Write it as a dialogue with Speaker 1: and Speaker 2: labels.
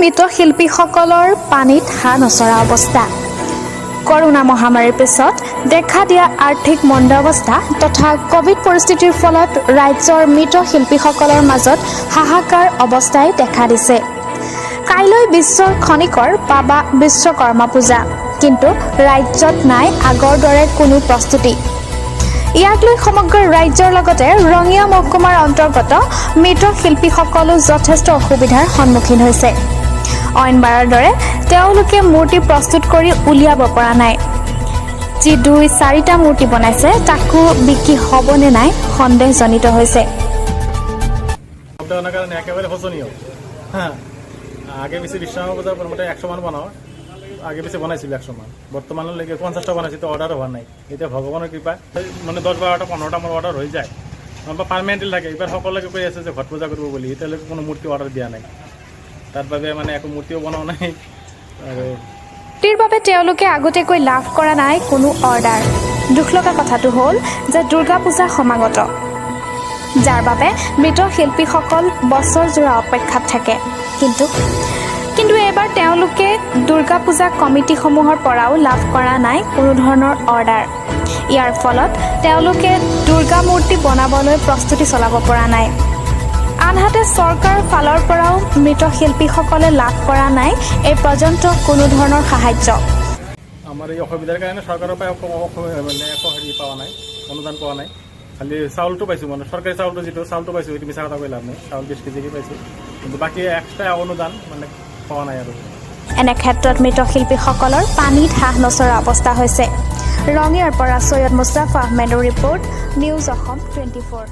Speaker 1: মৃৎশিল্পীসকলৰ পানীত হাঁহ নচৰা অৱস্থা। কৰোণা মহামাৰীৰ পিছত দেখা দিয়া আৰ্থিক মন্দাৱস্থা তথা কভিড পৰিস্থিতিৰ ফলত ৰাজ্যৰ মৃৎশিল্পীসকলৰ মাজত হাহাকাৰ অৱস্থাই দেখা দিছে। কাইলৈ বিশ্বৰ খনিকৰ বাবা বিশ্বকৰ্মা পূজা। কিন্তু ৰাজ্যত নাই আগৰ দৰে কোনো প্ৰস্তুতি। ইয়াক লৈ সমগ্ৰ ৰাজ্যৰ লগতে ৰঙিয়া মহকুমাৰ অন্তৰ্গত মৃৎশিল্পীসকলো যথেষ্ট অসুবিধাৰ সন্মুখীন হৈছে। অইনবাৰৰ দৰে তেওঁলোকে মূৰ্তি প্ৰস্তুত কৰি উলিয়াব পৰা নাই। যি দুই চাৰিটা মূৰ্তি বনাইছে, তাকো বিক্ৰী হ'বনে নাই সন্দেহজনিত হৈছে।
Speaker 2: লকডাউনৰ কাৰণে একেবাৰে শোচনীয়। হা, আগে পিছে বিশ্বকৰ্মা পূজাৰ প্ৰথমতে 100মান বনাওঁ। আগে পিছে বনাইছিলোঁ 100মান। বৰ্তমানলৈকে 50টা বনাইছোঁ, তো অৰ্ডাৰো হোৱা নাই। এতিয়া ভগৱানৰ কৃপা মানে 10, 12টা, 15টা মোৰ অৰ্ডাৰ হৈ যায় বা পাৰ্মানেণ্টলি থাকে। এইবাৰ সকলোকে কৈ আছে যে ঘট পূজা কৰিব বুলি, এতিয়ালৈকে কোনো মূৰ্তি অৰ্ডাৰ দিয়া নাই। তাৰ বাবে মানে একো মূৰ্তিও বনোৱা নাই আৰু
Speaker 1: মূৰ্তিৰ বাবে তেওঁলোকে আগতীয়াকৈ লাভ কৰা নাই কোনো অৰ্ডাৰ। দুখ লগা কথাটো হ'ল যে দুৰ্গা পূজা সমাগত, যাৰ বাবে মৃৎশিল্পীসকল বছৰজোৰা অপেক্ষাত থাকে। কিন্তু এইবাৰ তেওঁলোকে দুৰ্গা পূজা কমিটিসমূহৰ পৰাও লাভ কৰা নাই কোনো ধৰণৰ অৰ্ডাৰ। ইয়াৰ ফলত তেওঁলোকে দুৰ্গা মূৰ্তি বনাবলৈ প্ৰস্তুতি চলাব পৰা নাই। আনহাতে চৰকাৰৰ ফালৰ পৰাও মৃৎশিল্পীসকলে লাভ কৰা নাই এই পৰ্যন্ত কোনো ধৰণৰ সাহায্য।
Speaker 2: আমাৰ এই অসুবিধাৰ কাৰণে চৰকাৰৰ পৰা একো মানে একো হেৰি পোৱা নাই, অনুদান পোৱা নাই। খালি চাউলটো পাইছোঁ, মানে চৰকাৰী চাউলটো, যিটো চাউলটো পাইছোঁ, সেইটো মিছা কথা কৈ লাভ নাই। চাউল 20 কেজিকে পাইছোঁ, কিন্তু বাকী এক্সট্ৰা অনুদান মানে পোৱা নাই আৰু।
Speaker 1: এনে ক্ষেত্ৰত মৃৎশিল্পীসকলৰ পানীত হাঁহ নচৰা অৱস্থা হৈছে। ৰঙিয়াৰ পৰা চৈয়দ মুস্তাফা আহমেদৰ ৰিপৰ্ট, নিউজ অসম 24।